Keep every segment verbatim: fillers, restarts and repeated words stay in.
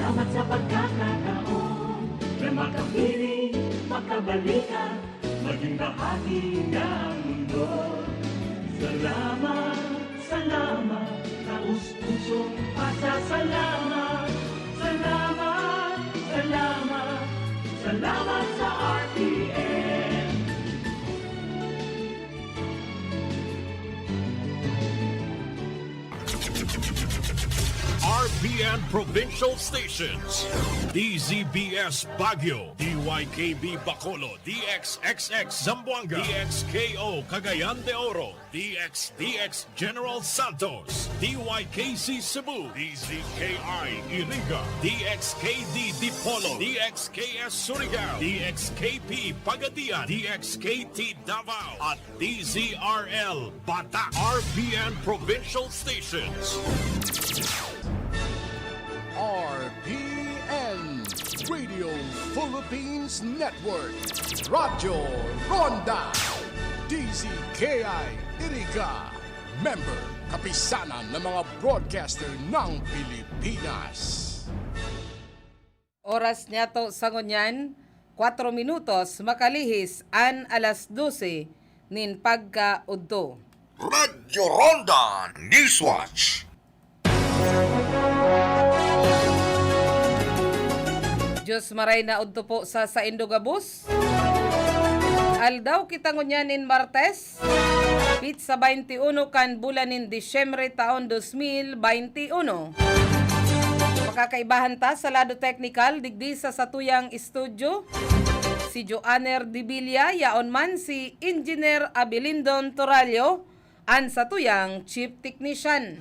Salamat sa pagkakataon na makapiling, makabalikan, maging bahagi ng mundo. Salamat, salamat, taos-pusong pasasalamat. Salamat, salamat, salamat sa R T N. R P N Provincial Stations, D Z B S Baguio, D Y K B Bacolod, D X X X Zamboanga, D X K O Cagayan de Oro, D X D X General Santos, D Y K C Cebu, D Z K I Iriga, D X K D Dipolog, D X K S Surigao, D X K P Pagadian, D X K T Davao, at D Z R L Bata, R P N Provincial Stations. R P N Radio Philippines Network, Radyo Ronda, D Z K I Iriga, member, Kapisanan ng mga Broadcaster ng Pilipinas. Oras niyato sa ngunyan, kwatro minutos makalihis an alas dose nin pagkaudto. Radyo Ronda Newswatch. Diyos maray na udto po sa saindo gabos. Aldaw kita ngunyan nin Martes, petsa baynte uno kan bulan nin Disyembre taon dos mil baynte uno. Makakaibahan ta sa lado teknikal digdi sa satuyang estudyo, si Joanner Dibilia, yaon man si Engineer Abilindon Torallo, an satuyang chief technician.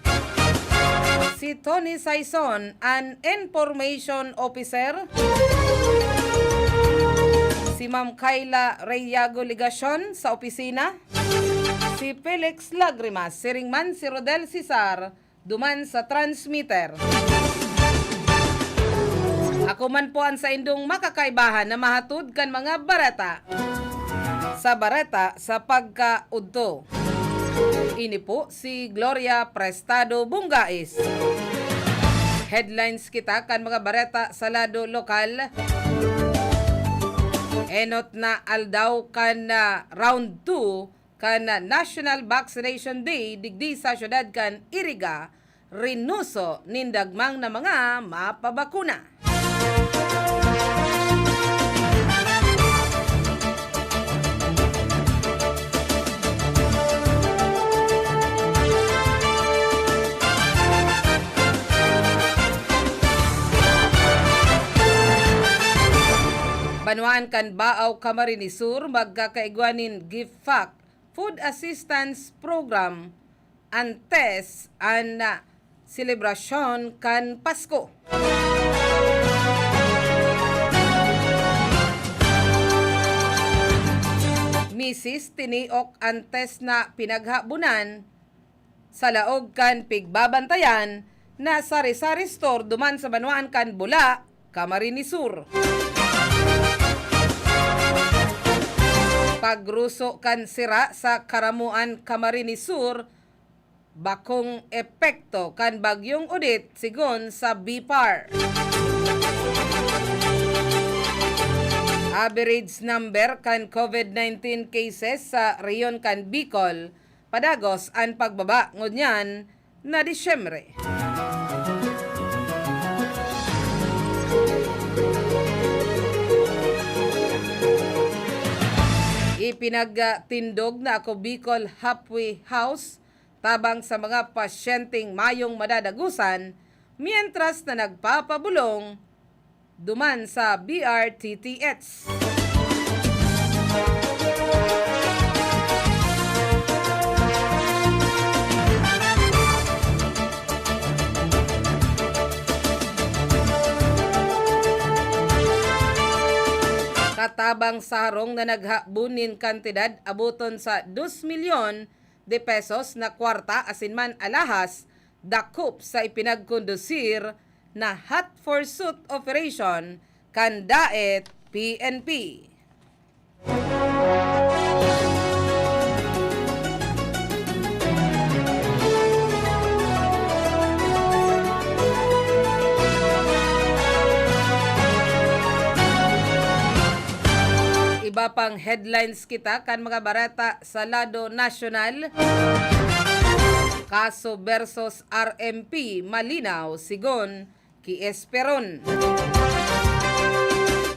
Si Tony Saison, an information officer. Si Ma'am Kayla Reyago Legacion sa opisina. Si Felix Lagrimas, siring man si Rodel Cesar, duman sa transmitter. Ako man po an saindong makakaibahan na mahatod kan mga bareta sa bareta sa pagkaudto. Ini po si Gloria Prestado Bungais. Headlines kita kan mga bareta sa lado lokal. Enot na aldaw kan, ah, round two kan National Vaccination Day digdi sa syudad kan Iriga, rinuso nin dagmang na mga mapabakuna. Banwaan kan Baao, Camarines Sur, magkakaigwa nin gift pack, food assistance program, antes an, ah, selebrasyon kan Pasko. Misis, tiniok antes na pinaghabunan sa laog kan pigbabantayan na sari-sari store duman sa banwaan kan Bula, Camarines Sur. Pagruso kan sira sa Caramoan, Camarines Sur, bakong epekto kan Bagyong Odette, sigon sa BFAR. Average number kan COVID nineteen cases sa rehiyon kan Bicol padagos an pagbaba ngunyan na Disyembre. Ipinagtindog na Ako Bicol Halfway House tabang sa mga pasyenteng mayong madadagosan, mientras na nagpapabulong duman sa B R T T H. Katabang sa harong na naghabon nin kantidad aboton sa dos milyon de pesos na kwarta asin man alahas dakop sa ipinagkondusir na hot pursuit operation kan DAET P N P. Ang headlines kita kan mga bareta sa lado nasyonal. Kaso versus R M P malinaw, sigon ki Esperon.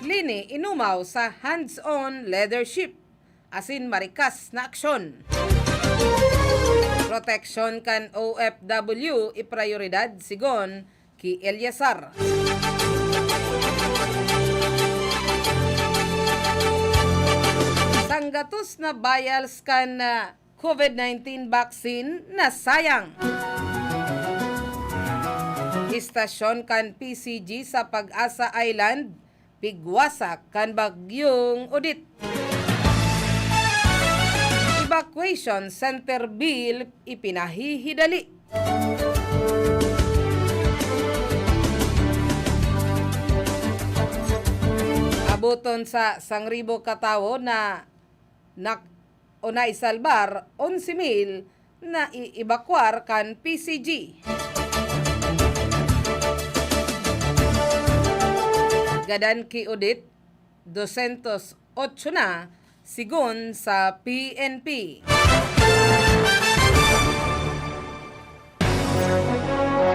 Leni inumaw sa hands-on leadership asin marikas na aksyon. Proteksyon kan O F W iprayoridad, sigon ki Eleazar. Sanggatos na vials kan, ah, COVID nineteen vaccine nasayang. Istasyon kan P C G sa Pag-asa Island pigwasak kan Bagyong Odette. Evacuation Center Bill ipinahihidali. Aboton sa sangribo katawo na nak-, o naisalbar, onse mil na i-ebakwar kan P C G. Gadan ki Odette, dosyentos otso na, sigon sa P N P.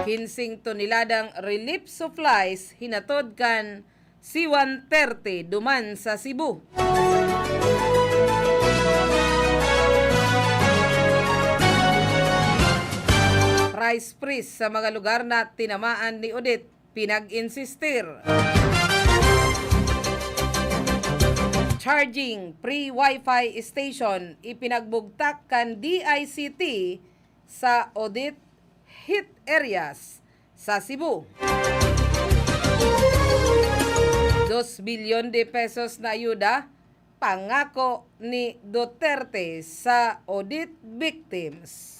Kinseng toneladang relief supplies hinatod kan C one thirty duman sa Cebu. Price freeze sa mga lugar na tinamaan ni Odette, pinag-insistir. Charging free wifi station ipinagbugtak kan D I C T sa Odette hit areas sa Cebu. Dos bilyon de pesos na ayuda, pangako ni Duterte sa Odette victims.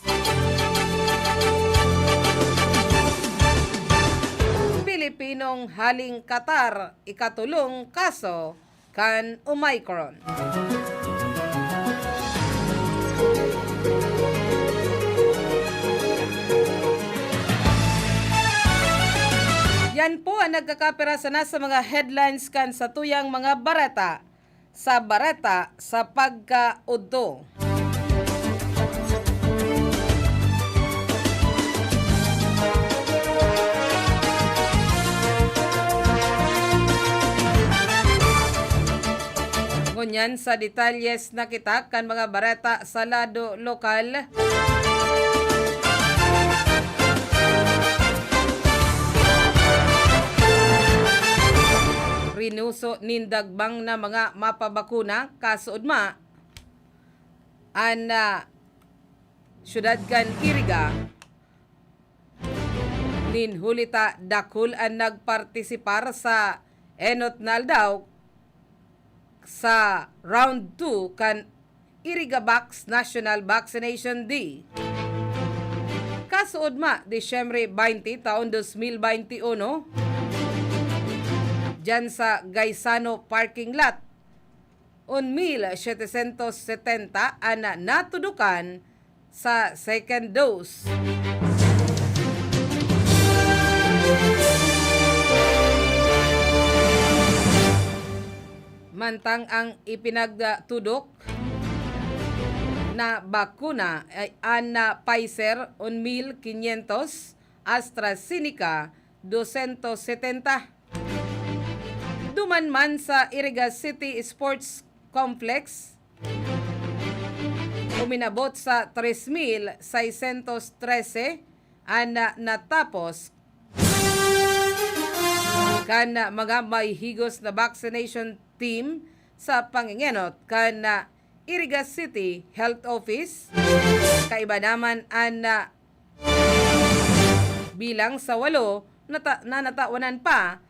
Pilipinong haling Qatar, ikatolong kaso kan Omicron. Yan po ang nagkakapira sana sa mga headlines kan satuyang mga bareta, sa Bareta sa Pagkaudto. Ngunyan sa detalyes na kita kan mga bareta sa lado lokal. Rinuso nin dagbang na mga mapabakuna, kasuodma an, ah, syudad kan Iriga. Nin huli ta dakul an nagpartisipar sa enot na aldaw sa round two kan Iriga Vax National Vaccination Day. Kasuodma, Disyembre baynte, taon dos mil baynte uno, diyan sa Gaisano parking lot, un mil setecientos setenta an natudukan sa second dose. Mantang ang ipinagtudok na bakuna ay an Pfizer, un mil quinientos, AstraZeneca, dosyentos setenta. Duman man sa Iriga City Sports Complex, uminabot sa tres mil seiscientos trese an na-, natapos kan mga mahihigos na vaccination team sa pangengenot kan Iriga City Health Office. Kaiba naman an bilang sa walo na ta-, na natawanan pa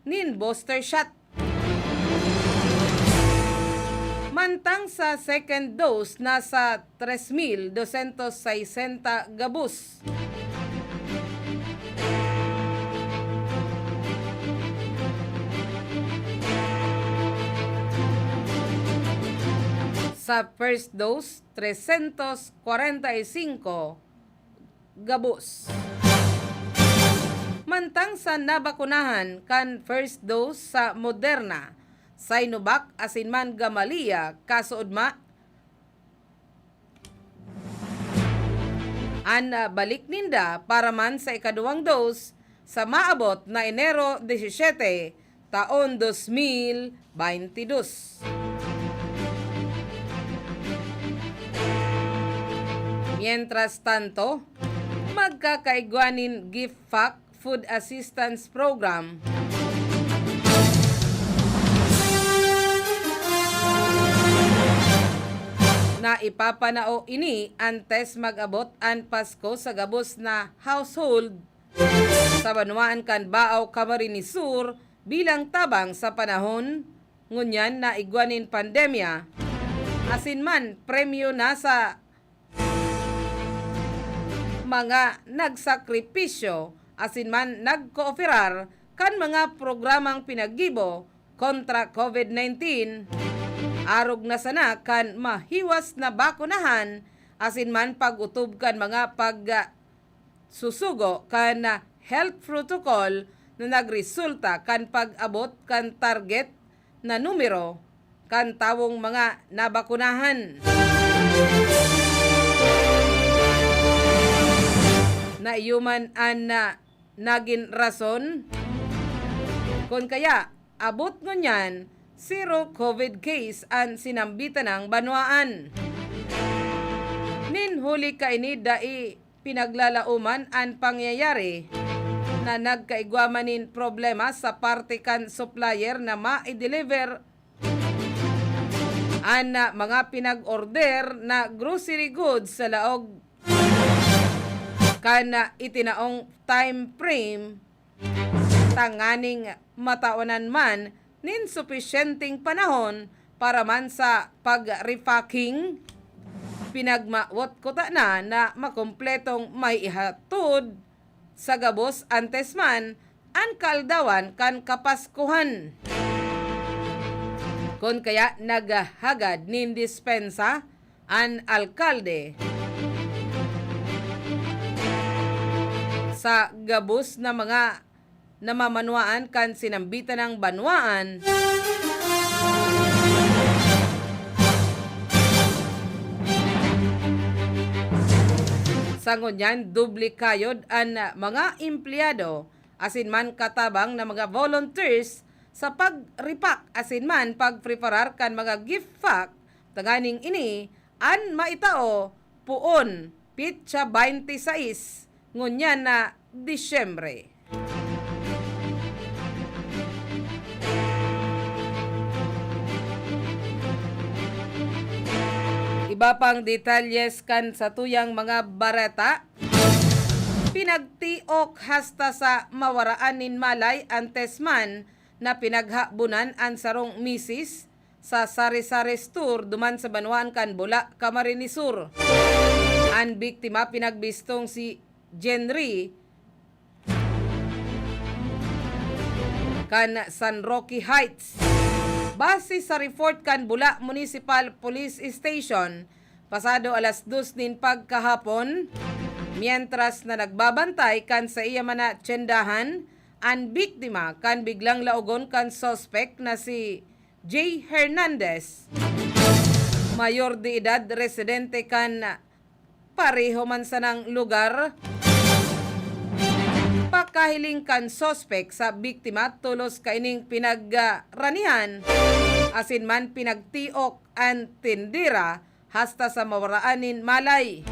nin booster shot. Mantang sa second dose, nasa tres mil dosyentos sesenta gabos. Sa first dose, trescientos kwarenta y singko gabos. Mantang sa nabakunahan kan first dose sa Moderna, Sinovac asin man Gamaleya, kasuodma an, ah, balik ninda para man sa ikaduwang dose sa maabot na Enero disisiyete, taon dos mil baynte dos. Mientras tanto, magkakaigwa nin gift pack food assistance program na ipapanao ini antes mag-abot an Pasko sa gabos na household sa banwaan kan Baao, Camarines Sur, bilang tabang sa panahon ngunyan na igwa nin pandemya, asin man premyo na sa mga nagsakripisyo asin man nagkooperar kan mga programang pinaggibo kontra COVID nineteen, arog na sana kan mahiwas na bakunahan asin man pag-otob kan mga pagsusugo kan health protocol na nagresulta kan pag-abot kan target na numero kan tawong mga nabakunahan. Na iyo man an, ah, nagin rason kun kaya abot ngunyan zero COVID case an sinambitan nang banwaan. Nin huli kaini dai pinaglalaoman an pangyayari na nagkaigwa man nin problema sa parte kan supplier na mai-deliver an, ah, mga pinag-order na grocery goods sa laog kan, ah, itinaong time frame, tanganing matawanan man nin supisyenteng panahon para man sa pag-repacking. Pinagmawot kutana na makumpletong maihatod sa gabos antes man an kaaldawan kan Kapaskuhan. Kun kaya naghahagad nin dispensa an alkalde sa gabos na mga namamanwaan kan sinambitan nang banwaan. Sa ngunyan, doble kayod an mga empleyado asin man katabang na mga volunteers sa pag-repack asin man pagpreparar kan mga gift pack, tanganing ini an maitao poon petsa baynte sais ngunyan na Disyembre. Iba pang detalyes kan satuyang mga bareta, pinagtiok hasta sa mawaraan nin malay antes man na pinaghabonan an sarong misis sa sari-sari store duman sa banwaan kan Bula, Camarines Sur. An biktima pinagbistong si Jenry kan San Roque Heights. Base sa report kan Bula Municipal Police Station, pasado alas dos nin pagkahapon, mientras na nagbabantay kan saiya man na tyendahan, an biktima kan biglang laogon kan suspek na si Jay Hernandez, mayor de edad, residente kan pareho man sanang lugar. Pagkahiling kan suspek sa biktima, tolos kaining pinagranihan asin man pinagtiok an tindera hasta sa mawaraan nin malay.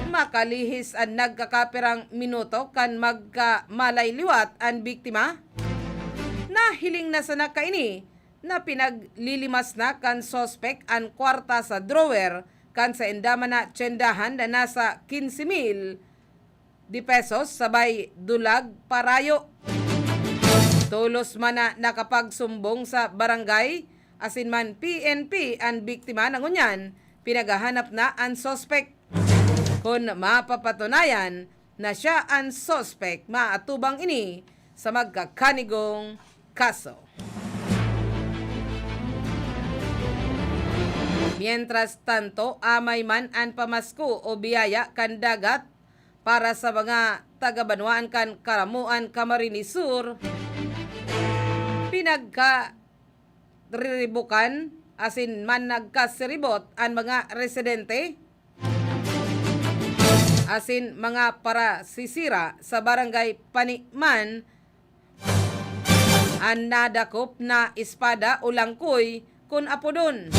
Makalihis an nagkakapirang minuto kan magkamalay liwat an biktima. Nahiling na sana kaini na pinaglilimas na kan suspek an kwarta sa drawer kan sainda man na tyendahan na nasa quince mil de pesos sabay dulag parayo. Tolos man na nakapagsumbong sa barangay asin man P N P an biktima na ngunyan pinaghahanap na an suspek. Kun mapapatunayan na siya an suspek, maatubang ini sa magkakanigong kaso. Mientras tanto, amay man an pamasko o biyaya kan dagat para sa mga taga-banwaan kan Caramoan, Camarines Sur, pinagka nagririribukan asin man nagkasiribot an mga residente asin mga parasisira sa Barangay Paniman an nadakop na espada o langkoy, kun apodon.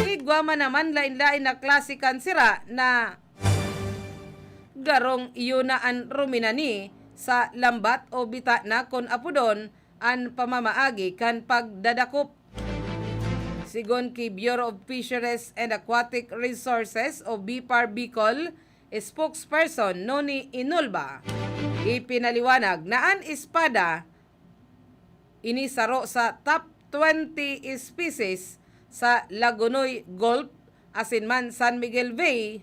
Igwa man naman lain-lain na klase kan sira na garong iyo na an ruminani sa lambat o bitana, kun apodon, an pamamaagi kan pagdadakop. Sigon ki Bureau of Fisheries and Aquatic Resources o BFAR Bicol spokesperson Noni Inulba, ipinaliwanag na an espada ini saro sa top twenty species sa Lagonoy Gulf asin man San Miguel Bay.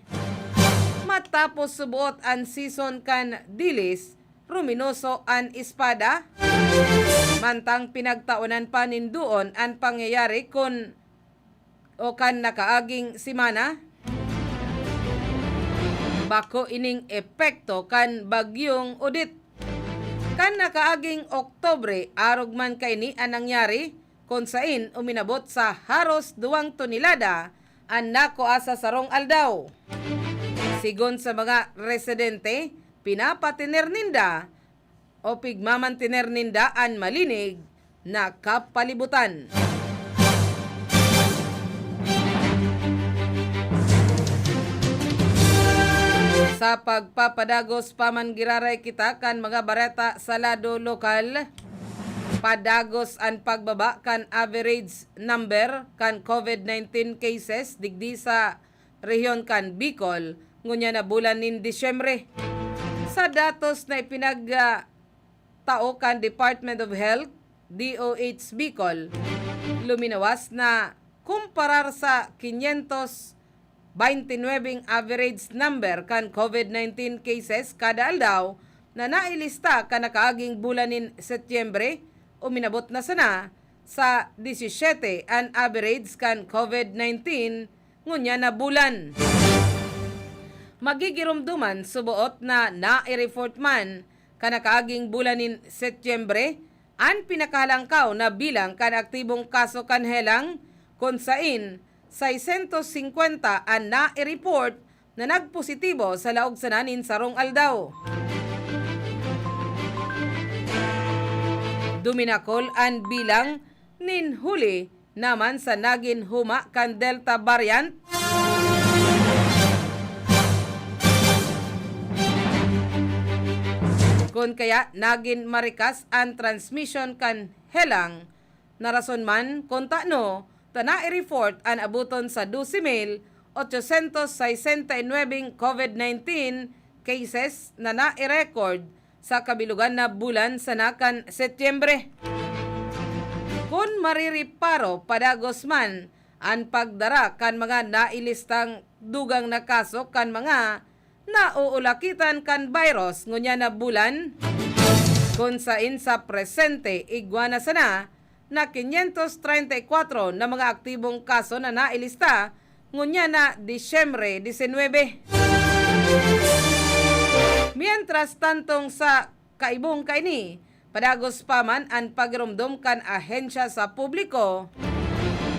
Matapos subuot an season kan dilis, ruminoso an espada, mantang pinagtaonan pa nin duon an pangyayari kun o kan nakaaging semana. Bako ining epekto kan Bagyong Odette. Kan nakaaging Oktubre, arog man kaini an nangyari, kun sain uminabot sa haros duwang tonelada an nakua sa sarong aldaw. Sigon sa mga residente, pinapatiner ninda o pigmamantiner ninda an malinig na kapalibutan. Sa pagpapadagos pa man, giraray kita kan mga bareta sa lado lokal. Padagos an pagbaba kan average number kan COVID nineteen cases digdi sa rehiyon kan Bicol, ngunyan na bulan nin Disyembre. Sa datos na ipinag, ah, tao kan Department of Health, D O H Bicol, luminawas na kumparar sa quinientos veintinuebe average number kan COVID nineteen cases kada aldaw na nailista kan nakaaging bulan nin Setyembre, uminabot na sana sa disisiete an average kan COVID nineteen ngunyan na bulan. Magigiromdoman suboot na nai-report man kan nakaaging bulan nin Setyembre an pinakahalangkaw na bilang kan aktibong kaso kan helang, kun sain seiscientos cincuenta an nai-report na nagpositibo sa laog sana nin sarong aldaw. Duminakol an bilang nin huli naman sa nagin huma kan Delta variant. Kun kaya nagin marikas an transmission kan helang, na rason man kun tano ta nai-report an aboton sa doce mil ochocientos sesenta y nuebe COVID nineteen cases na nai-record sa kabilugan na bulan sana kan Setyembre. Kun marireparo, padagos man an pagdara kan mga nailistang dugang na kaso kan mga nauulakitan kan virus ngunyan na bulan, kun sain sa presente igwa na sana na quinientos treinta y cuatro na mga aktibong kaso na nailista ngunyan na Disyembre disinwebe. Mientras tantong sa kaibong kaini, padagos pa man an pagiromdom kan ahensya sa publiko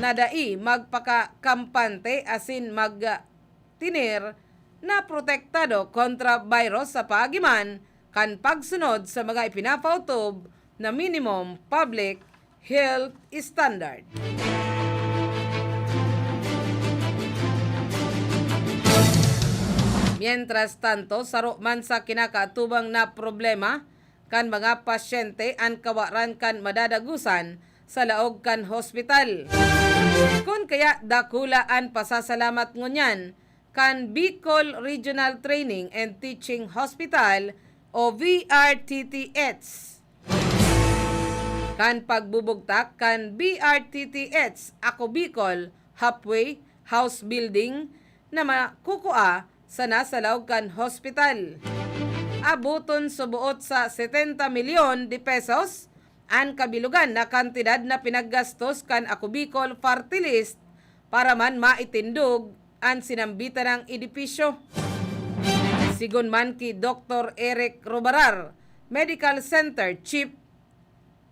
na dai magpakakampante asin magtinir na protektado kontra virus sa paagi man kan pagsunod sa mga ipinapautob na minimum public health standard. Mientras tanto, saro man sa kinakaatubang na problema kan mga pasyente an kawaran kan madadagosan sa laog kan hospital. Kun kaya, dakula an pasasalamat ngunyan kan Bicol Regional Training and Teaching Hospital o V R T T H. Kan pagbubugtak kan V R T T H Ako Bicol Halfway House Building na makukua sana sa laog kan hospital. Aboton suboot sa setenta milyon de pesos an kabilugan na kantidad na pinaggastos kan Ako Bicol Party List para man maitindog an sinambitan ng edipisyo. Sigon man ki Doktor Eric Robarar, Medical Center Chief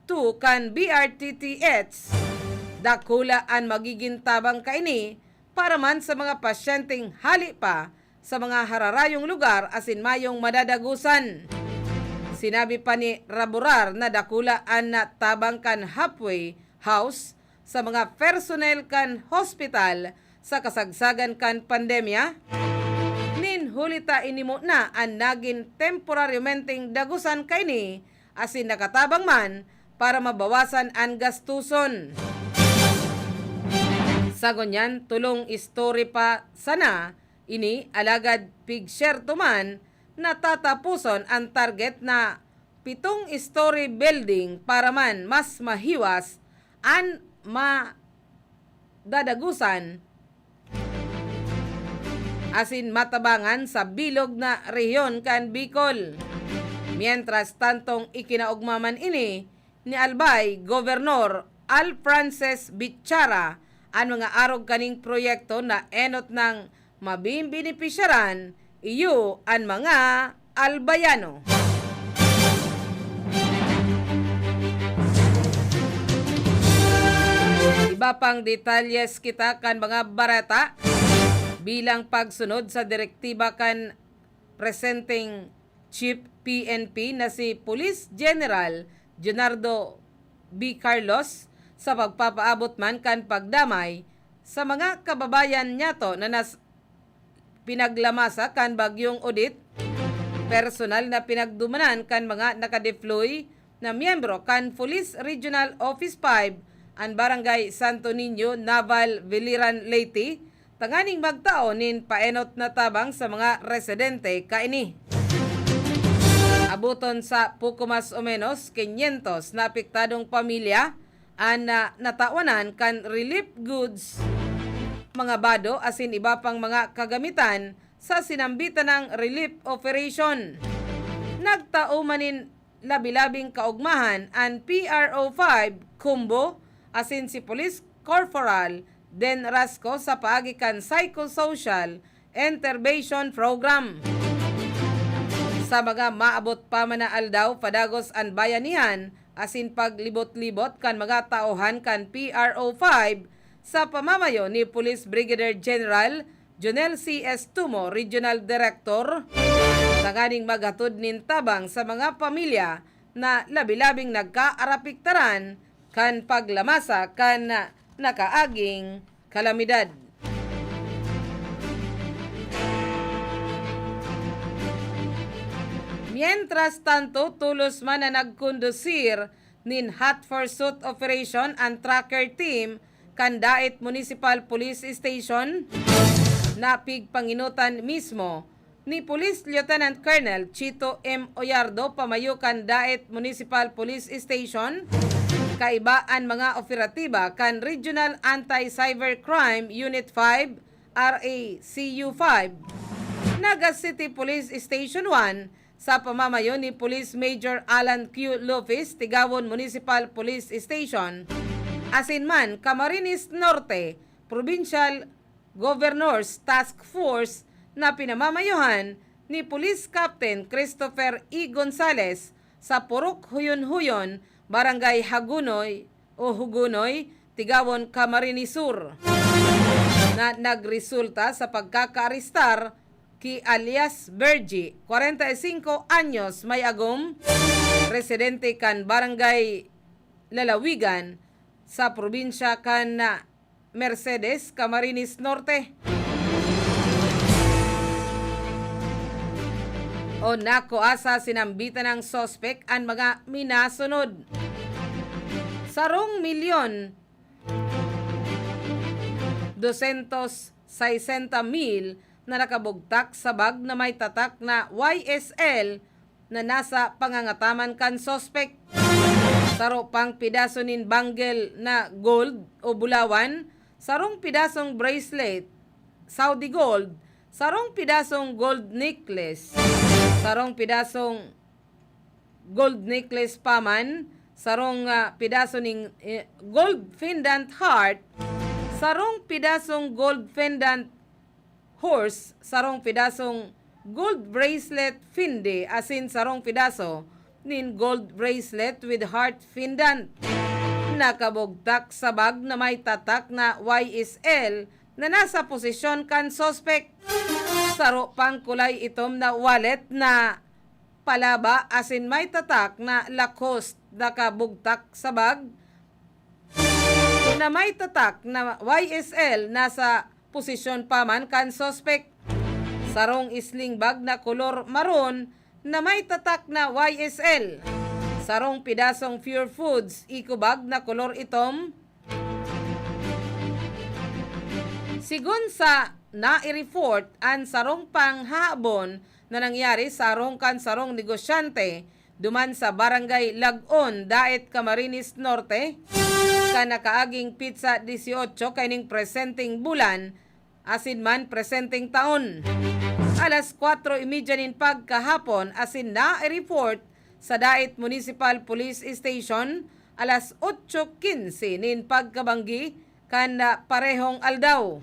two kan B R T T H, Dakula an magigin tabang kaini para man sa mga pasyenteng hali pa sa mga hararayong lugar asin mayong madadagosan. Sinabi pa ni Raburar na dakula an natabang kan halfway house sa mga personnel kan hospital sa kasagsagan kan pandemya. Nin huli ta inimo na an nagin temporaryomenteng dagosan kaini asin nakatabang man para mabawasan an gastuson. Sa ngunyan, tolong story pa sana ini, alagad pigsyerto man, natataposon an target na pitong story building para man mas mahiwas an madadagosan asin matabangan sa bilog na rehiyon kan Bicol. Mientras tantong, ikinaogma man ini ni Albay Gobernador Al Francis Bichara an mga arog kaning proyekto na enot nang mabibenepisyaran iyo an mga Albayano. Iba pang detalyes kita kan mga bareta bilang pagsunod sa direktiba kan presenteng Chief P N P na si Police General Junardo B. Carlos sa pagpapaabot man kan pagdamay sa mga kababayan niyato na nas-, pinaglamasa kan Bagyong Odette, personal na pinagdumanan kan mga nakadeploy na miyembro kan Police Regional Office five an Barangay Santo Niño, Naval, Biliran, Leyte, tanganing magtao nin paenot na tabang sa mga residente kaini. Aboton sa poko mas o menos quinientos na apektadong pamilya an, ah, natawanan kan relief goods, mga bado asin iba pang mga kagamitan sa sinambitan ng relief operation. Nagtao man nin labi-labing kaogmahan an P R O five Combo asin si Police Corporal Den Rasco sa paagi kan psychosocial intervention program. Sa mga maabot pa man na aldaw, padagos an bayanihan asin paglibot-libot kan mga tauhan kan P R O five sa pamamayo ni Police Brigadier General Jonel C S Tumo, Regional Director, tanganing maghatod nin tabang sa mga pamilya na labi-labing nagkaarapiktaran kan paglamasa kan nakaaging kalamidad. Mientras tanto, tolos man na nagkondusir nin hot pursuit operation an tracker team kan Daet Municipal Police Station na pigpanginutan mismo ni Police Lieutenant Colonel Chito M. Oyardo, pamayo kan Daet Municipal Police Station, kaiba an mga operatiba kan Regional Anti-Cybercrime Unit five, R A C U five, Naga City Police Station one, sa pamamayo ni Police Major Alan Q. Lopez, Tigawon Municipal Police Station, asin man Camarines Norte Provincial Governor's Task Force na pinamamayohan ni Police Captain Christopher E. Gonzales sa Purok Huyon-Huyon, Barangay Hagunoy o Hugunoy, Tigawon, Camarines Sur, na nagresulta sa pagkakaarestar ki alias Virgie, kwarenta y singko anyos, may agom, residente kan Barangay Lalawigan sa probinsya kan Mercedes, Camarines Norte. O, nakua sa sinambitan ng suspek an mga minasunod: sarong milyon dosyentos saysenta mil na nakabugtak sa bag na may tatak na Y S L na nasa pangangataman kan suspek. Saro pang pidaso nin bangle na gold o bulawan, sarong pidasong bracelet, Saudi gold, sarong pidasong gold necklace, sarong pidasong gold necklace pa man, sarong, ah, pidaso ning, eh, gold pendant heart, sarong pidasong gold pendant horse, sarong pidasong gold bracelet finde, asin sarong pidaso nin gold bracelet with heart pendant. Nakabugtak sa bag na may tatak na Y S L na nasa posisyon kan suspek. Saro pang kulay itom na wallet na palaba asin may tatak na Lacoste nakabugtak sa bag na may tatak na Y S L nasa posisyon pa man kan suspek. Sarong sling bag na kolor maroon na may tatak na Y S L. Sarong pidasong Pure Foods eco bag na kolor itom. Sigon sa nai-report, an sarong panghahabon na nangyari sa harong kan sarong negosyante duman sa Barangay Lagon, Daet, Camarines Norte, kan nakaaging pitsa dieciocho kaining presenteng bulan, asin man presenteng taon. Alas kwatro y media nin pagkahapon, asin nai-report sa Daet Municipal Police Station, alas otso quince nin pagkabanggi kan, ah, parehong aldaw.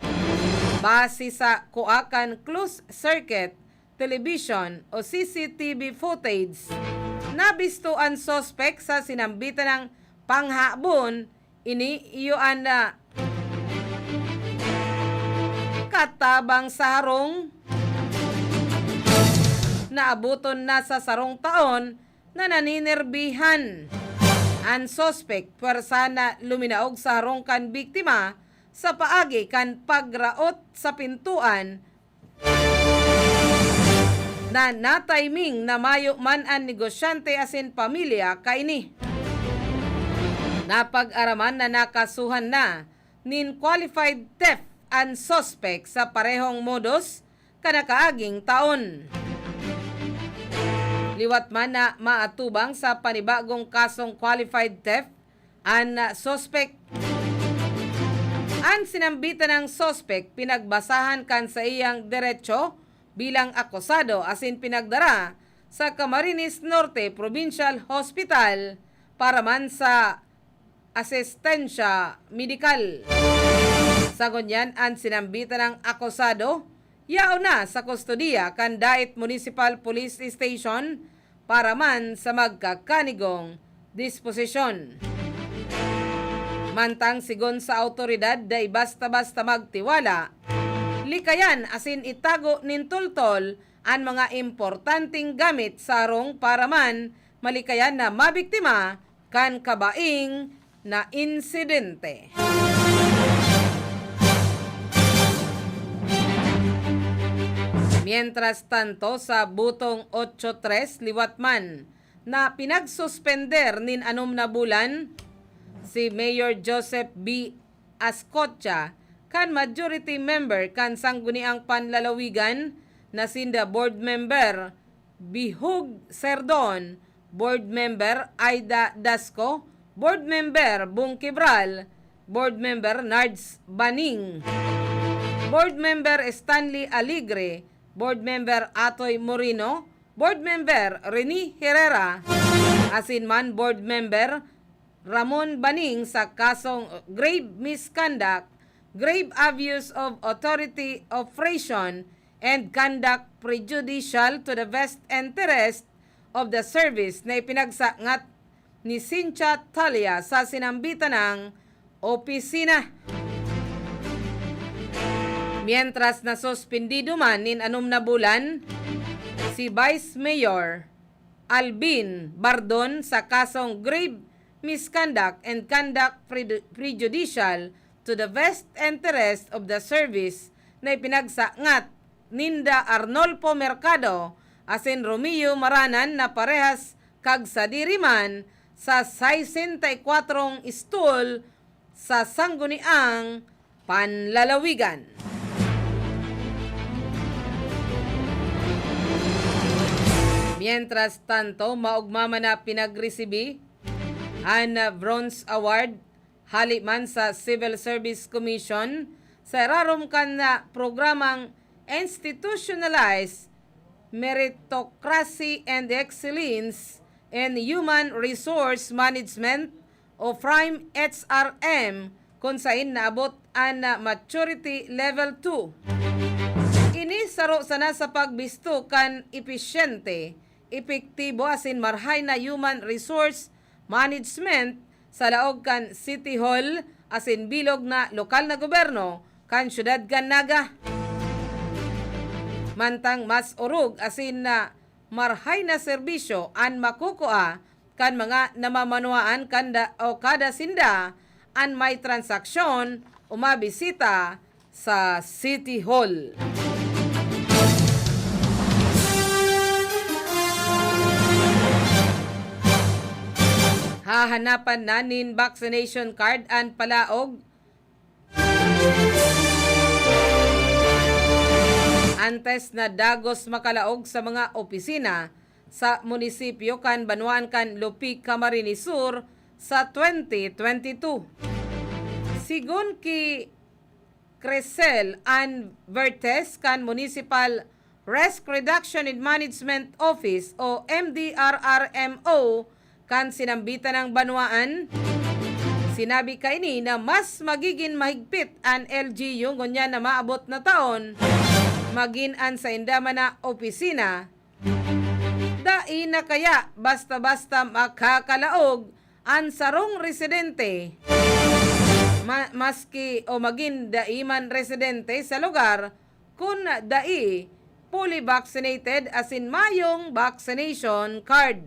Base sa kua kan closed circuit television o C C T V footage, nabisto an suspek sa sinambitan ng panghabon. Ini iyo an, ah, katabang sa harong. Naaboton na sa sarong taon na naninerbihan. An suspek, pwersa na luminaog sa harong kan biktima sa paagi kan pagraot sa pintuan na natiming na mayo man an negosyante asin pamilya kaini. Napag-araman na nakasuhan na nin qualified theft an suspek sa parehong modus kan nakaaging taon. Liwat man na maatubang sa panibagong kasong qualified theft an suspek. An sinambitan ng suspek pinagbasahan kan saiyang derecho bilang akusado asin pinagdara sa Camarines Norte Provincial Hospital para man sa asistensya medikal. Sa ngunyan, an sinambitan ng akusado yaon na sa kustodiya kan Daet Municipal Police Station para man sa magkakanigong disposisyon. Mantang sigon sa awtoridad, dai basta-basta magtiwala, likayan asin itago nin toltol an mga importanteng gamit sa harong para man malikayan na mabiktima kan kabaing na insidente. Mientras tanto, sa butong otso tres liwat man na pinagsuspender nin anom na bulan si Mayor Joseph B. Ascotia kan majority member kan Sangguniang Panlalawigan na sinda Board Member Bihug Serdon, Board Member Aida Dasco, Board Member Bong Kibral, Board Member Nards Baning, Board Member Stanley Alegre, Board Member Atoy Moreno, Board Member Rene Herrera, asin man Board Member Ramon Baning sa kasong grave misconduct, grave abuse of authority, operation, and conduct prejudicial to the best interest of the service na ipinagsangkat ni Cynthia Talia sa sinambitan ng opisina. Mientras, nasuspendido man nin anom na bulan si Vice Mayor Alvin Bardon sa kasong grave misconduct and conduct preju-, prejudicial to the best interest of the service na ipinagsangkat ninda Arnolfo Mercado asin Romeo Maranan na parehas kagsadiri man sa sesenta y kwatro stool sa Sangguniang Panlalawigan. Mientras tanto, maogma man na pinagresibi an Bronze Award hali man sa Civil Service Commission sa irarom kan, ah, programang Institutionalized Meritocracy and Excellence in Human Resource Management o PRIME H R M, kun sain naabot an, ah, maturity level two. Ini saro sana sa pagbisto kan episyente, epektibo asin marhay na human resource management sa laog kan City Hall asin bilog na lokal na gobyerno kan siyudad kan Naga. Mantang mas orog asin na marhay na serbisyo an makukua kan mga namamanwaan kanda o kada sinda an may transaksyon o mabisita sa City Hall. Hahanapan na nin vaccination card an palaog antes na dagos makalaog sa mga opisina sa munisipyo kan banwaan kan Lupi, Camarines Sur sa twenty twenty-two. Sigon ki Cresel Ann Vertes kan Municipal Risk Reduction and Management Office o M D R R M O kan sinambitan ng banwaan. Sinabi kaini na mas magigin mahigpit an L G U ngunyan na maabot na taon, magin an sainda man na opisina dai na kaya basta-basta makakalaog an sarong residente, ma-, maski o magin dai man residente sa lugar, kun dai fully vaccinated asin mayong vaccination card.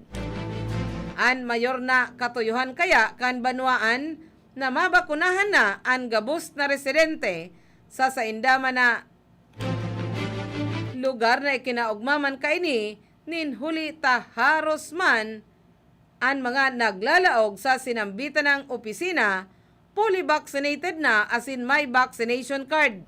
An mayor na katuyohan kaya kan banwaan na mabakunahan na an gabos na residente sa sainda man na lugar na ikinaogma man kaini nin huli ta haros man an mga naglalaog sa sinambitan ng opisina, fully vaccinated na asin may vaccination card.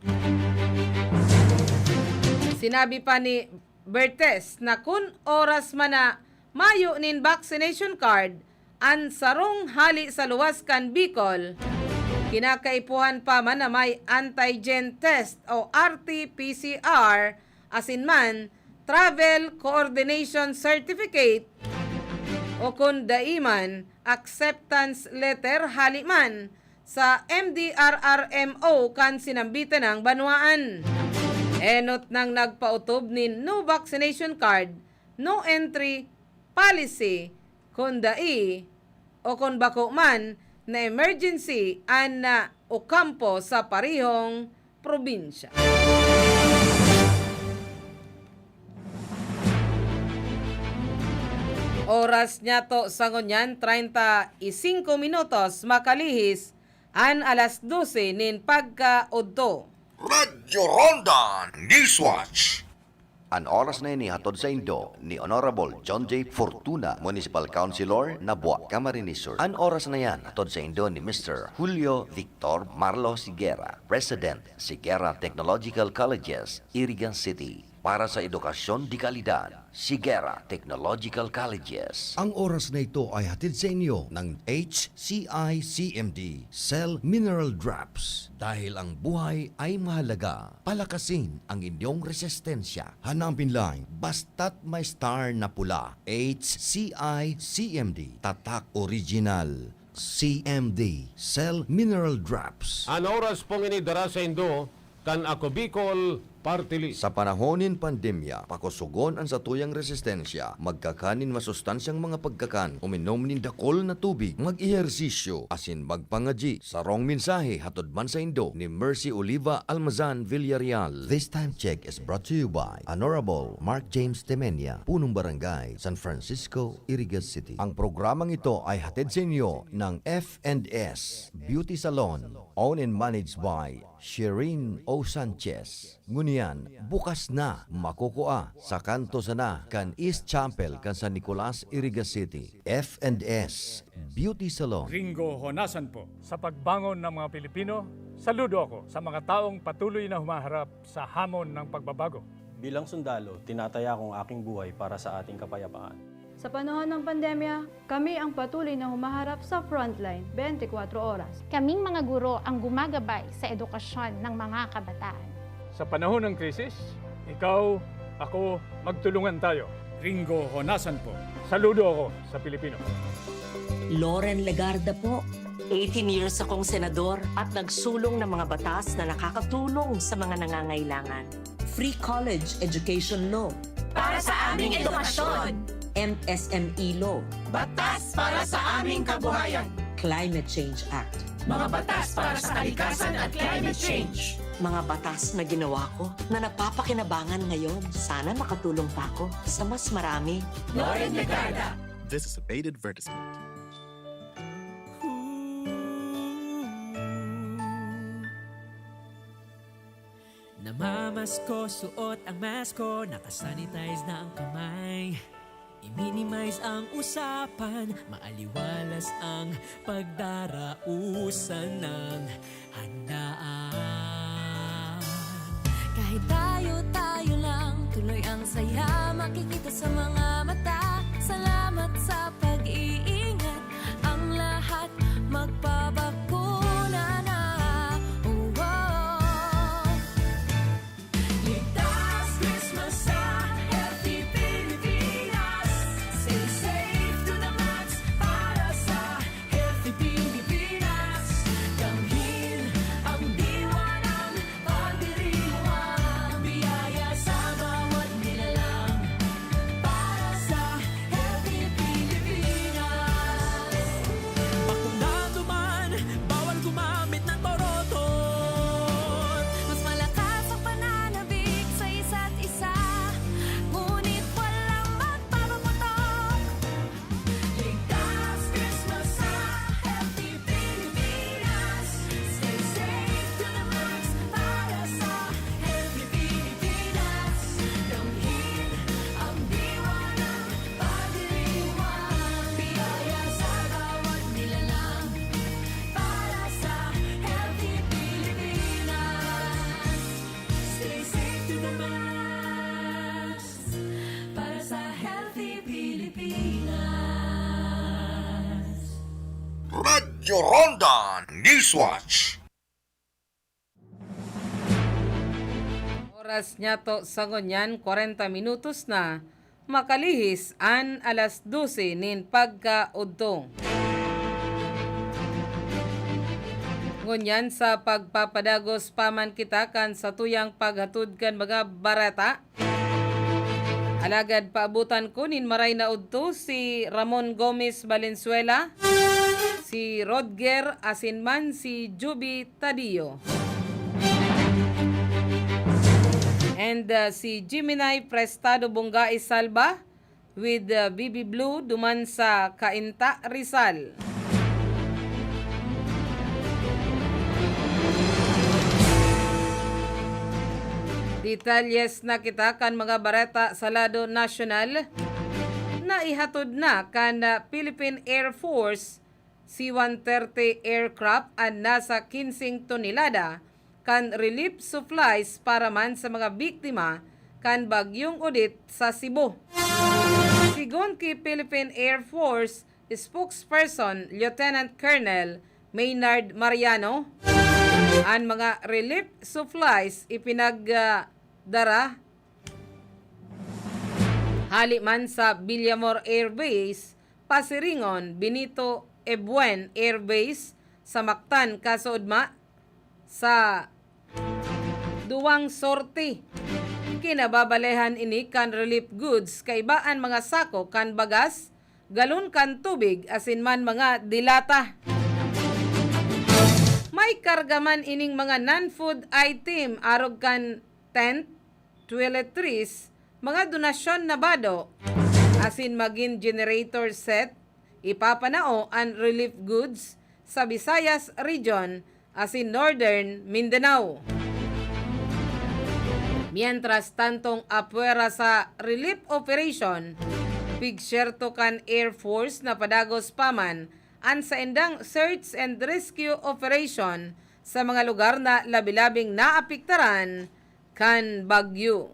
Sinabi pa ni Bertes na kun oras man na mayo nin vaccination card, an sarong hali sa luwas kan Bicol, kinakaipuhan pa man na may antigen test o R T P C R asin man travel coordination certificate o kun dai man, acceptance letter hali man sa M D R R M O kan sinambitan ng banwaan. Enot nang nagpaotob nin no vaccination card, no entry policy, kun dai o kun bako man na emergency an na Ocampo sa parehong probinsya. Oras niyato sa ngunyan, treinta y cinco minutos, makalihis an alas dose nin pagkaudto. Radyo Ronda Newswatch. An oras na ini hatod saindo ni Honorable John J Fortuna, Municipal Councilor, Nabua, Camarines Sur. An oras na yan hatod saindo ni Mister Julio Victor Marlos Higuera, President, Higuera Technological Colleges, Iriga City. Para sa edukasyon de kalidad, Higuera Technological Colleges. Ang oras na ito ay hatid sa inyo ng H C I C M D, Cell Mineral Drops. Dahil ang buhay ay mahalaga, palakasin ang inyong resistensya. Hanapin lang, basta't may star na pula. H C I C M D, tatak original. C M D, Cell Mineral Drops. An oras pong ini dara saindo kan Ako Bicol Party List. Sa panahon nin pandemya, pakosogon an satuyang resistensya. Magkakan nin masustansyang mga pagkakan, uminom nin dakul na tubig, mag-ehersisyo, asin magpangadyi. Sarong mensahe hatod man saindo ni Mercy Oliva Almazan Villarreal. This time check is brought to you by Honorable Mark James Temenia, Punong Barangay, San Francisco, Iriga City. Ang programang ito ay hatid sa inyo ng F and S Beauty Salon, owned and managed by Shireen O Sanchez. Ngunyan, bukas na, makukua sa kanto sana kan East Chapel kan San Nicolas, Iriga City. F and S Beauty Salon. Ringo Honasan po. Sa pagbangon ng mga Pilipino, saludo ako sa mga taong patuloy na humaharap sa hamon ng pagbabago. Bilang sundalo, tinataya ko ang aking buhay para sa ating kapayapaan. Sa panahon ng pandemya, kami ang patuloy na humaharap sa frontline, twenty-four oras. Kaming mga guro ang gumagabay sa edukasyon ng mga kabataan. Sa panahon ng krisis, ikaw, ako, magtulungan tayo. Ringo Honasan po. Saludo ako sa Pilipino. Loren Legarda po. Eighteen years akong senador at nagsulong ng mga batas na nakakatulong sa mga nangangailangan. Free college education law. Para sa aming edukasyon. M S M E law. Batas para sa aming kabuhayan. Climate Change Act. Mga batas para sa kalikasan at climate change. Mga batas na ginawa ko na napapakinabangan ngayon. Sana makatulong pa ako sa mas marami. Loren Legarda. This is a paid advertisement. Namamasko, suot ang mask ko, nakasanitize na ang kamay. I-minimize ang usapan, maaliwalas ang pagdarausan ng handaan. Kahit tayo-tayo lang, tuloy ang saya makikita sa mga mata. Salamat sa pag-iingat, ang lahat magpabakuna na. Oh, oh. Ligtas Christmas sa Healthy Pilipinas. Stay safe to the max para sa Healthy Pilipinas. Damhin ang diwa ng pagdiriwang, biyaya sa bawat nilalang. Para sa Healthy Pilipinas. Bakunado man, bawal gumamit ng boroton. Mas malakas ang pananabik sa isa't isa, ngunit walang magpapaputok. Ligtas Christmas sa Healthy Pilipinas. Stay safe to the max para sa Healthy Pilipinas. Damhin ang diwa ng pagdiriwang. Biyaya sa bawat nilalang para sa Healthy Pilipinas. Stay safe to the max para sa Healthy Pilipinas. Radyo Ronda Newswatch. Oras niyato sa ngunyan, kwarenta minutos na makalihis an alas dose nin pagkaudto. Ngunyan, sa pagpapadagos pa man kita kan satuyang paghatod kan mga bareta, alagad paabotan ko nin maray na udto si Ramon Gomez Valenzuela, si Rodger asin man si Juby Tadio. And, uh, si Gemini Prestado Bonggai Salva with, uh, B B Blue duman sa Cainta, Rizal. Detalles na kita kan mga bareta sa lado nasyonal. Naihatod na kan, uh, Philippine Air Force C one thirty aircraft an nasa kinseng tonelada kan relief supplies para man sa mga biktima kan Bagyong Odette sa Cebu. Sigon ki Philippine Air Force spokesperson Lieutenant Colonel Maynard Mariano, an mga relief supplies ipinagdara hali man sa Villamor Air Base, Pasiringon, Benito Ebuen Air Base, sa Mactan, kasuodma sa duwang sorte. Kinababalehan ini kan relief goods, kaiba an mga sako kan bagas, galon kan tubig, asin man mga delata. May karga man ining mga non-food item, arog kan tent, toiletries, mga donasyon na bado, asin magin generator set, ipapanao an relief goods sa Visayas Region asin Northern Mindanao. Mientras tantong apwera sa relief operation, pigsyerto kan Air Force na padagos pa man an saindang search and rescue operation sa mga lugar na labi-labing naapektaran kan bagyo.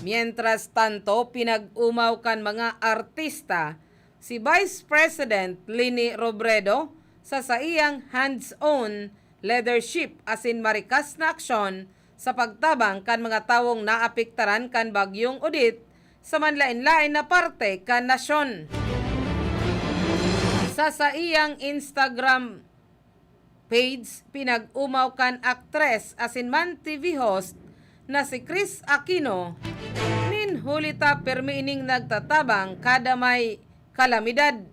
Mientras tanto, pinag-umaw kan mga artista si Vice President Leni Robredo sa saiyang hands-on leadership asin marikas na aksyon sa pagtabang kan mga tawong naapektaran kan Bagyong Odette sa manlaen-laen na parte kan nasyon. Sa saiyang Instagram page, pinag-umaw kan aktres asin man T V host na si Kris Aquino nin Huli ta pirmi ining nagtatabang kada may kalamidad.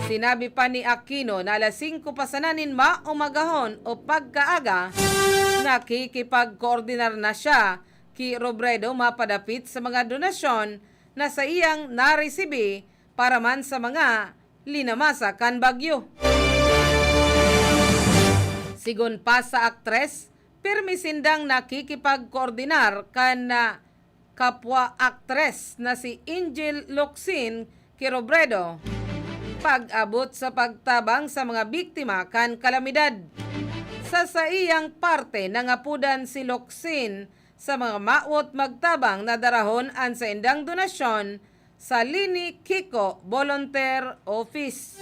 Sinabi pa ni Aquino na alas singko pa sana nin maumagahon o pagkaaga, nakikipagkoordinar na siya ki Robredo mapadapit sa mga donasyon na saiyang naresibi para man sa mga linamasa kan bagyo. Sigon pa sa aktres, pirmi sindang nakikipagkoordinar kan, ah, kapwa aktres na si Angel Locsin ki Robredo pag-abot sa pagtabang sa mga biktima kan kalamidad. Sa saiyang parte, nangapodan si Locsin sa mga mawot magtabang na darahon an saindang donasyon sa Lini Kiko Volunteer Office.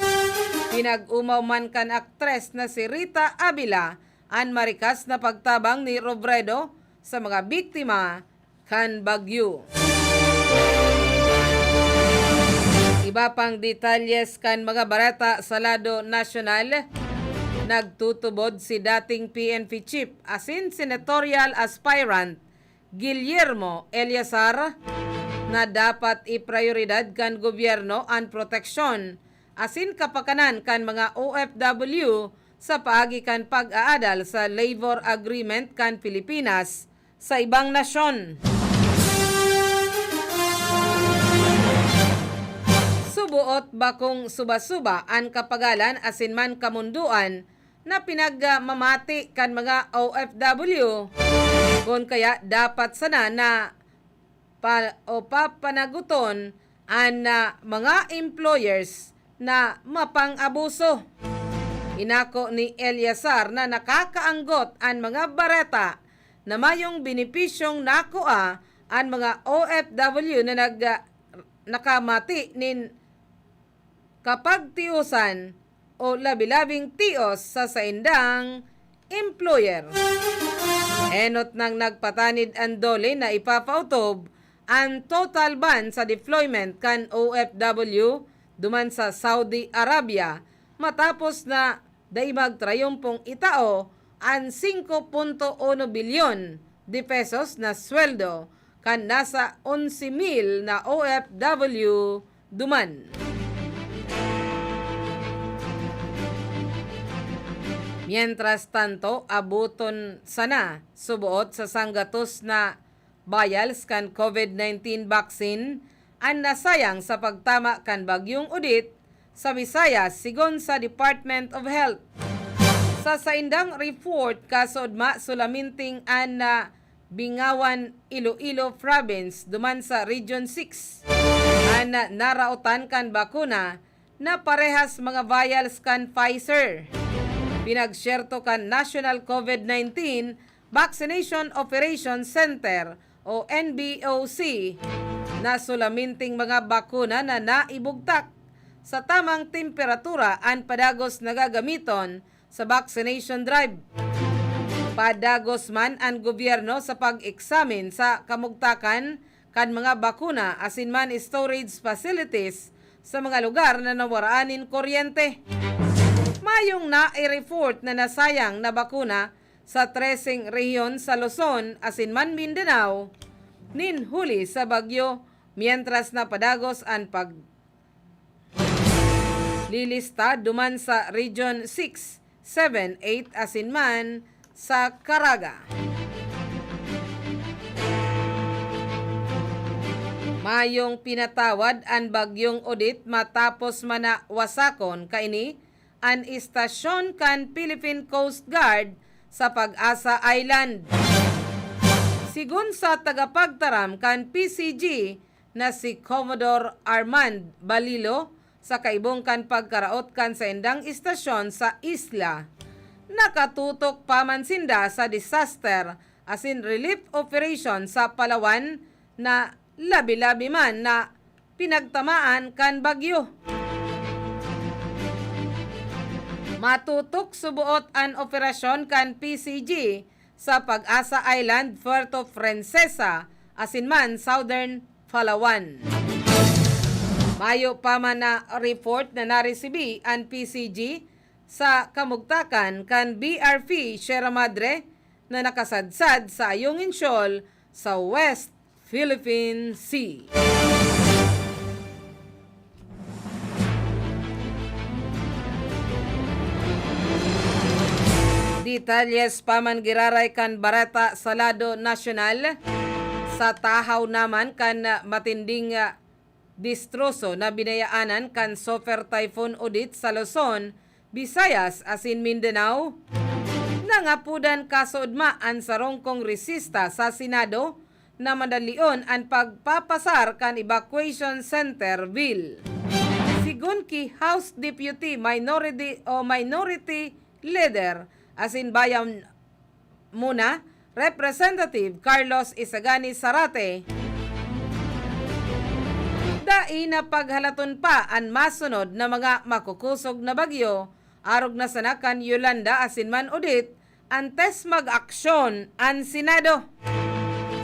Pinag-omaw man kan aktres na si Rita Avila an marikas na pagtabang ni Robredo sa mga biktima kan bagyo. Iba pang detalyes kan mga bareta sa lado nasyonal, nagtutubod si dating P N P chief asin senatorial aspirant Guillermo Eleazar na dapat iprayoridad kan gobyerno an proteksyon asin kapakanan kan mga O F W sa paagi kan pag-aadal sa labor agreement kan Pilipinas sa ibang nasyon. Suboot bakong suba-suba an kapagalan asin man kamundoan na pinagmamati kan mga O F W, kun kaya dapat sana na pa, o papanaguton an, ah, mga employers na mapang-abuso. Inako ni Eleazar na nakakaanggot an mga bareta na mayong benepisyong nakua an mga O F W na nag, ah, nakamati nin kapagtiosan o labi-labing tios sa saindang employer. Enot nang nagpatanid an DOLE na ipapautob an total ban sa deployment kan O F W duman sa Saudi Arabia, matapos na dai magtrayumpong itao an singko punto uno bilyon de pesos na sweldo kan nasa onse mil na O F W duman. Mientras tanto, aboton sana suboot sa sanggatos na vials kan COVID nineteen vaccine an nasayang sa pagtama kan Bagyong Odette sa Visayas, sigon sa Department of Health. Sa saindang report, kasood ma, solaminting an, ah, Bingawan, Iloilo Province, duman sa Region six, an, ah, naraotan kan bakuna na parehas mga vials kan Pfizer. Pinagsyerto kan National COVID nineteen Vaccination Operation Center o N B O C na solaminting mga bakuna na naibugtak sa tamang temperatura an padagos na gagamiton sa vaccination drive. Padagos man an gobyerno sa pag-eksamin sa kamugtakan kan mga bakuna asin man storage facilities sa mga lugar na nawaraan nin kuryente. Mayong nai-report na nasayang na bakuna sa treseng rehiyon sa Luzon asin man Mindanao nin huli sa bagyo, mientras na padagos an paglilista duman sa Region six, seven, eight asin man sa Caraga. Mayong pinatawad an Bagyong Odette matapos man na wasakon kaini an istasyon kan Philippine Coast Guard sa Pag-asa Island. Sigon sa tagapagtaram kan P C G na si Commodore Armand Balilo, sa kaibong kan pagkaraot kan saindang istasyon sa isla, nakatutok pa man sinda sa disaster asin relief operation sa Palawan na labi-labi man na pinagtamaan kan bagyo. Matutok suboot an operasyon kan P C G sa Pag-asa Island, Puerto Princesa, asin man Southern Palawan. Mayo pa man na report na naresibi an P C G sa kamugtakan kan B R P Sierra Madre na nakasadsad sa Ayungin Shoal sa West Philippine Sea. Detalles pa man giraray kan bareta sa lado nasyonal. Sa tahaw naman kan matinding, ah, distroso na binayaanan kan Super Typhoon Odette sa Luzon, Visayas asin Mindanao, nangapodan kasoodma an sarong kongresista sa Senado na madalion an pagpapasar kan evacuation center bill. Sigon ki House Deputy Minority o Minority Leader asin Bayan Muna, Representative Carlos Isagani Zarate, dai na paghalaton pa an masunod na mga makukosog na bagyo, arog na sana kan Yolanda asin man Odette, antes mag-aksyon an Senado.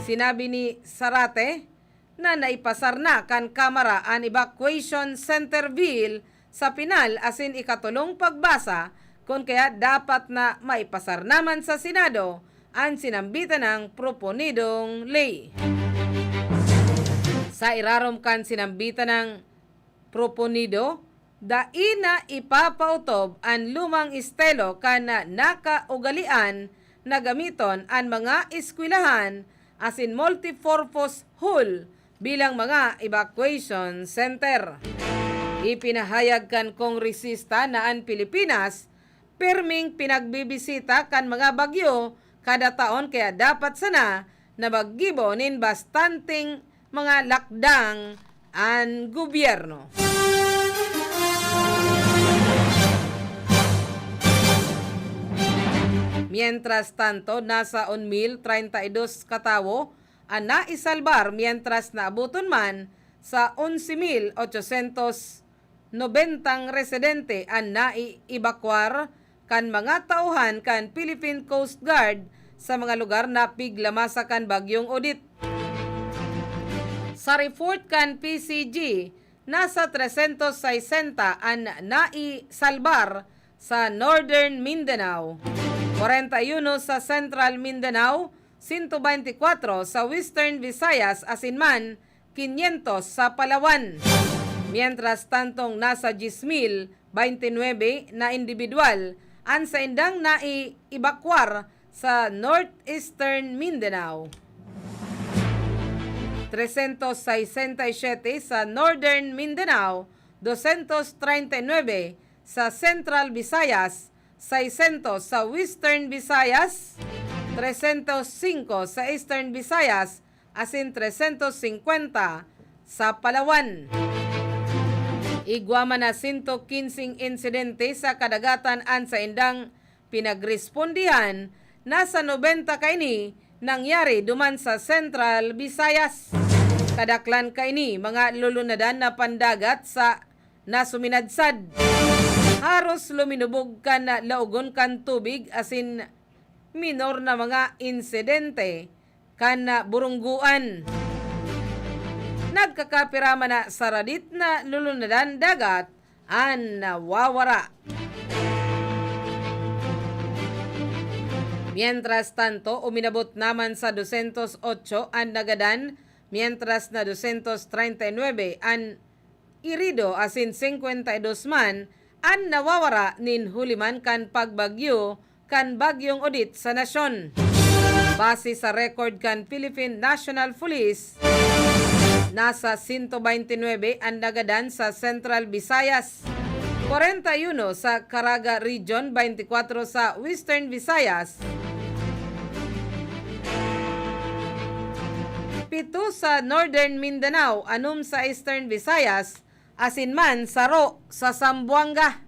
Sinabi ni Zarate na naipasar na kan Kamara an evacuation center bill sa pinal asin ikatolong pagbasa, kun kaya dapat na maipasar naman sa Senado an sinambitan ng proponidong ley. Sa irarom kan sinambitan ng proponido, dai na ipapautob an lumang estilo kan nakaugalian na gamiton an mga eskwelahan asin multipurpose hall bilang mga evacuation center. Ipinahayag kan kongresista na an Pilipinas pirming pinagbibisita kan mga bagyo kada taon, kaya dapat sana na maggibo nin bastanteng mga lakdang an gobyerno. Mientras tanto, nasa un mil treinta y dos katawo an naisalbar, mientras na aboton man sa onse mil ochocientos nobentang residente an naiebakwar kan mga tauhan kan Philippine Coast Guard sa mga lugar na piglamasa kan Bagyong Odette. Sa report kan P C G, nasa trescientos sesenta an naisalbar sa Northern Mindanao, kwarenta y uno sa Central Mindanao, sento beintikwatro sa Western Visayas asin man kinyentos sa Palawan. Mientras tantong nasa dyes mil beintinuebe na indibidwal an saindang naiebakwar sa Northeastern Mindanao, trescientos sesenta y siete sa Northern Mindanao, doscientos treinta y nuebe sa Central Visayas, seiscientos sa Western Visayas, trescientos cinco sa Eastern Visayas, asin trescientos cincuenta sa Palawan. Igwa man na sento kinseng insidente sa kadagatan an saindang pinagrespondihan, nasa nobenta kaini nangyari duman sa Central Visayas. Kadaklan kaini mga lulunadan na pandagat sa nasuminadsad. Haros luminubog kan laogon kan tubig asin minor na mga insidente kan burunggoan. Nagkakapira man na saradit na lulunadan dagat an nawawara. Mientras tanto, uminabot naman sa doscientos ocho an nagadan, mientras na doscientos treinta y nuebe an irido asin singkwenta y dos man an nawawara nin huli man kan pagbagyo kan Bagyong Odette sa nasyon. Base sa record kan Philippine National Police, nasa sento beintinuebe an nagadan sa Central Visayas, kwarenta y uno sa Caraga Region, beintikwatro sa Western Visayas, pito sa Northern Mindanao, anom sa Eastern Visayas, asin man saro sa Zamboanga.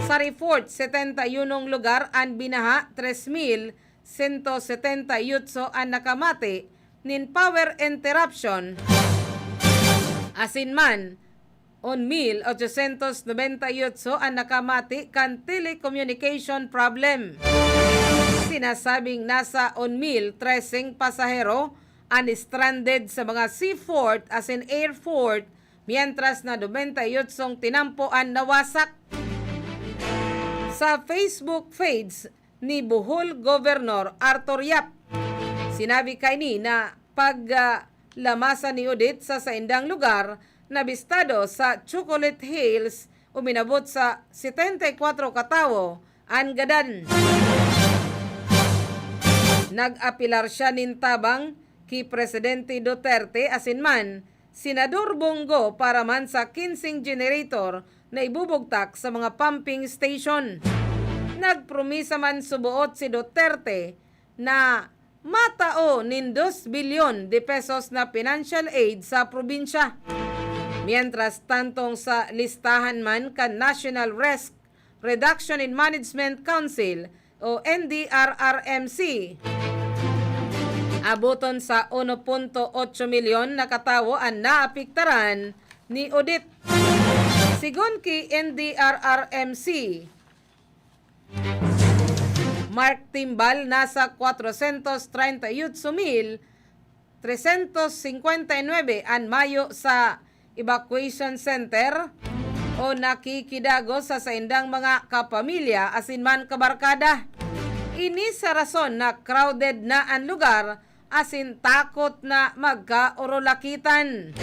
Sa report, setenta y unong lugar an binaha, tres mil sento setenta y otso an nakamati nin power interruption, asin man, un mil ochocientos nobenta y otso an nakamati kan telecommunication problem. Sinasabing nasa un mil treseng pasahero an stranded sa mga seaport asin airport, mientras na nobenta y otsong tinampo an nawasak. Sa Facebook page ni Bohol Governor Arthur Yap, sinabi kaini na pag, ah, lamasan ni Odette sa saindang lugar na bistado sa Chocolate Hills, uminabot sa setenta y kuwatro ka tawo an gadan. Nag-apelar siya nin tabang ki Presidente Duterte asin man Senador Bong Go para man sa kinseng generator na ibubugtak sa mga pumping station. Nagpromisa man suboot si Duterte na matao nin dos bilyon de pesos na financial aid sa probinsya. Mientras tantong sa listahan man kan National Risk Reduction and Management Council o N D R R M C, aboton sa uno punto otso milyon na katawo an naapektaran ni Odette. Sigon ki N D R R M C, Mark Timbal, nasa kwatrosyentos treinta y ocho mil tresyentos singkwenta y nuebe an mayo sa evacuation center o nakikidagos sa saindang mga kapamilya asin man kabarkada. Ini sa rason na crowded na an lugar asin takot na magkaorolakitan.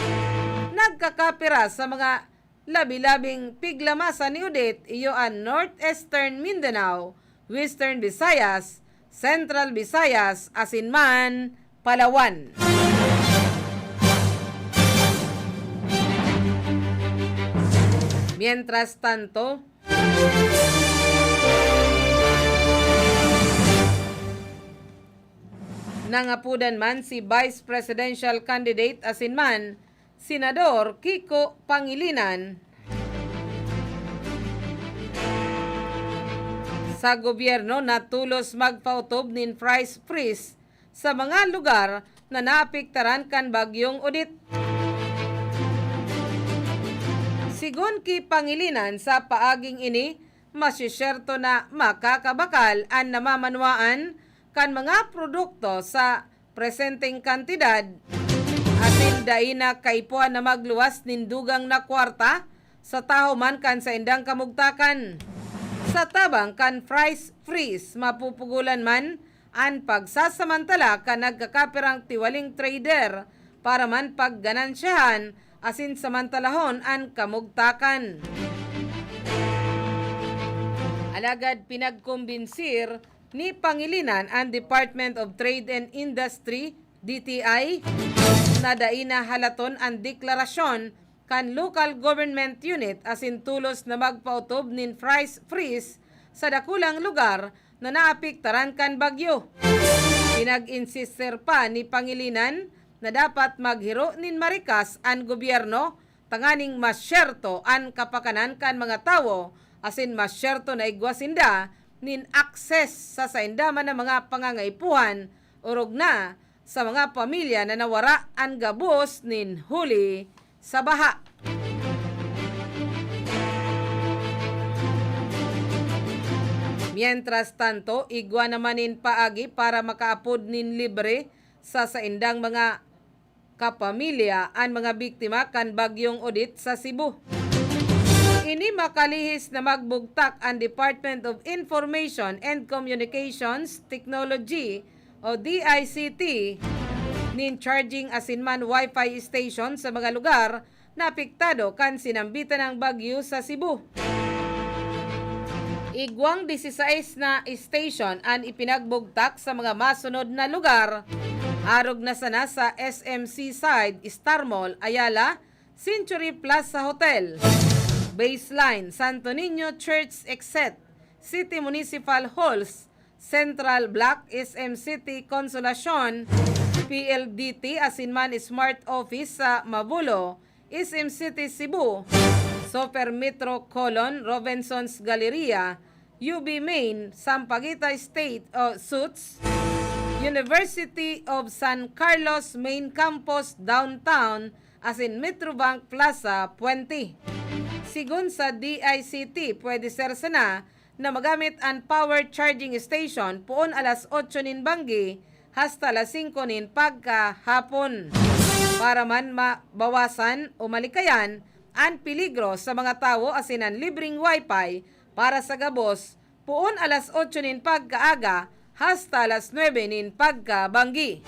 Nagkakapira sa mga labi-labing piglamasan ni Odette iyo an Northeastern Mindanao, Western Visayas, Central Visayas, asin man Palawan. Mientras tanto, nangapodan man si Vice Presidential Candidate asin man Senador Kiko Pangilinan sa gobyerno na tolos magpautob nin price freeze sa mga lugar na naapektaran kan Bagyong Odette. Sigon ki Pangilinan, sa paaging ini, masisyerto na makakabakal an namamanwaan kan mga produkto sa presenteng kantidad, asin dai na kaipuhan na magluwas nin dugang na kwarta sa tahaw man kan saindang kamugtakan. Sa tabang kan price freeze, mapupugolan man an pagsasamantala kan nagkakapirang tiwaling trader para man pagganansyahan asin samantalahon an kamugtakan. Alagad pinagkombinsir ni Pangilinan an Department of Trade and Industry, D T I, na dai na halaton an deklarasyon kan local government unit asin tolos na magpaotob nin price freeze sa dakulang lugar na naapektaran kan bagyo. Pinag-insistir pa ni Pangilinan na dapat maghiro nin marikas an gobyerno tanganing masyerto an kapakanan kan mga tawo asin masyerto na igwa sinda nin akses sa sainda man na mga pangangaipuhan, orog na sa mga pamilya na nawara an gabos nin huli sa baha. Mientras tanto, igwa naman nin paagi para makaapod nin libre sa saindang mga kapamilya an mga biktima kan Bagyong Odette sa Cebu. Ini makalihis na magbugtak an Department of Information and Communications Technology o D I C T nin charging asin man wifi station sa mga lugar na apektado kan sinambitan nang bagyo sa Cebu. Igwang disisais na station an ipinagbugtak sa mga masunod na lugar, arog na sana sa S M C Side, Star Mall, Ayala, Century Plaza Hotel, Baseline, Santo Niño Church Exit, City Municipal Halls, Central Block, S M City Consolacion, P L D T, asin man Smart Office sa Mabulo, S M City Cebu, Super Metro Colon, Robinson's Galleria, U B Main, Sampaguita State o Suits, University of San Carlos Main Campus Downtown, asin Metrobank Plaza, Puente. Sigon sa D I C T, pwede ser sana na magamit an power charging station poon alas otso nin banggi hasta alas singko nin pagkahapon, para man mabawasan o malikayan an peligro sa mga tawo asin an libreng wifi para sa gabos poon alas otso nin pagkaaga hasta alas nuebe nin pagkabanggi.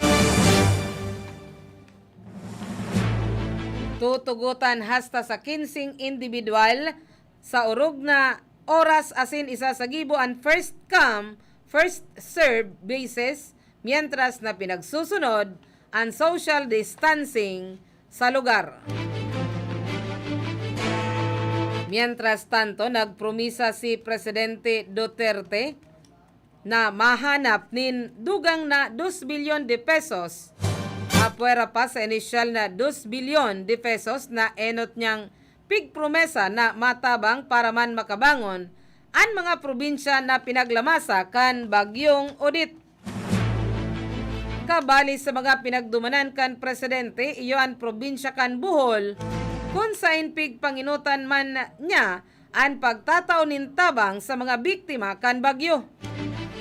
Tutugotan hasta sa kinseng indibidwal sa orog na oras asin isa sa gibo an first come, first serve basis, mientras na pinagsusunod an social distancing sa lugar. Mientras tanto, nagpromisa si Presidente Duterte na mahanap nin dugang na dos bilyon de pesos, apwera pa sa inisyal na dos bilyon de pesos na enot niyang pigpromesa na matabang para man makabangon an mga probinsya na pinaglamasa kan Bagyong Odette. Kabali sa mga pinagdumanan kan presidente, iyo an probinsya kan Bohol, kun saen pigpangenotan man niya an pagtatao nin tabang sa mga biktima kan bagyo.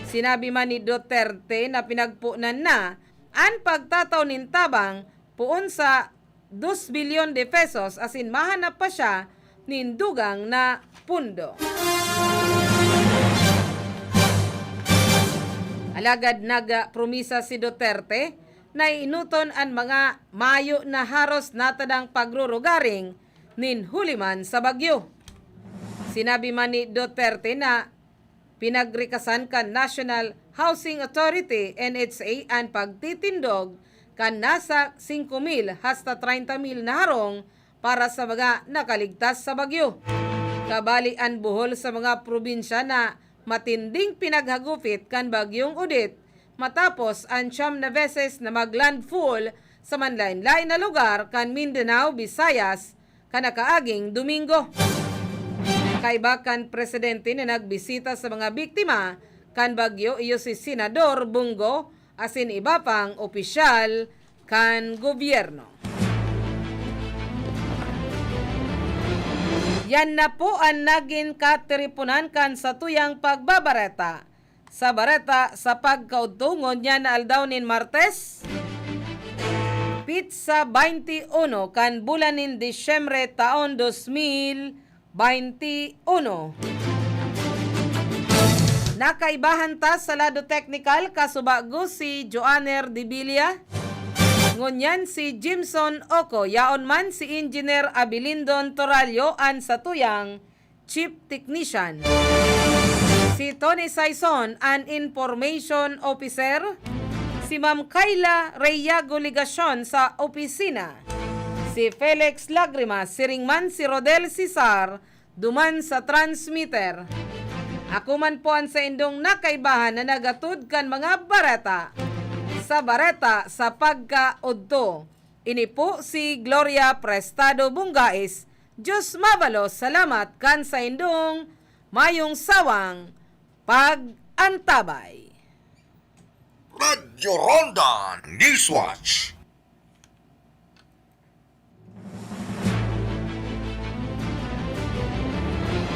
Sinabi man ni Duterte na pinagponan na an pagtatao nin tabang poon sa dos bilyon de pesos asin mahanap pa siya nin dugang na pondo. Alagad nagpromisa si Duterte na enoton an mga mayo na haros natadang pagrurugaring nin huli man sa bagyo. Sinabi man ni Duterte na pinagrikasan kan National Housing Authority, N H A, an pagtitindog kan nasa singko mil hasta treinta mil na harong para sa mga nakaligtas sa bagyo. Kabali an Bohol sa mga probinsya na matinding pinaghagupit kan Bagyong Odette, matapos an siyam na beses na mag-landfall sa manlaen-laen na lugar kan Mindanao, Visayas, kan nakaaging Domingo. Kaiba kan presidente na nagbisita sa mga biktima kan bagyo, iyo si Senador Bong Go asin iba pang opisyal kan gobyerno. Yan na po an nagin katiriponan kan satuyang pagbabareta. Sa bareta sa pagkaudto ngunyan na aldaw nin Martes, pitsa baynte uno kan bulan nin Disyembre taon dos mil baynte uno. Nakaibahan ta sa lado teknikal, kasubago si Joanner Dibilia, ngunyan si Jimson Oco, yaon man si Engineer Abilindon Torallo an satuyang Chief Technician. Si Tony Saison an Information Officer, si Ma'am Kayla Reyago Legacion sa opisina, si Felix Lagrimas, siring man si Rodel Cesar duman sa transmitter. Ako man po an saindong nakaibahan na naghatod kan mga bareta sa bareta sa pagkaudto. Ini po si Gloria Prestado Bungais. Diyos mabalos, salamat kan saindong mayong sawang pag-antabay. Radyo Ronda Newswatch.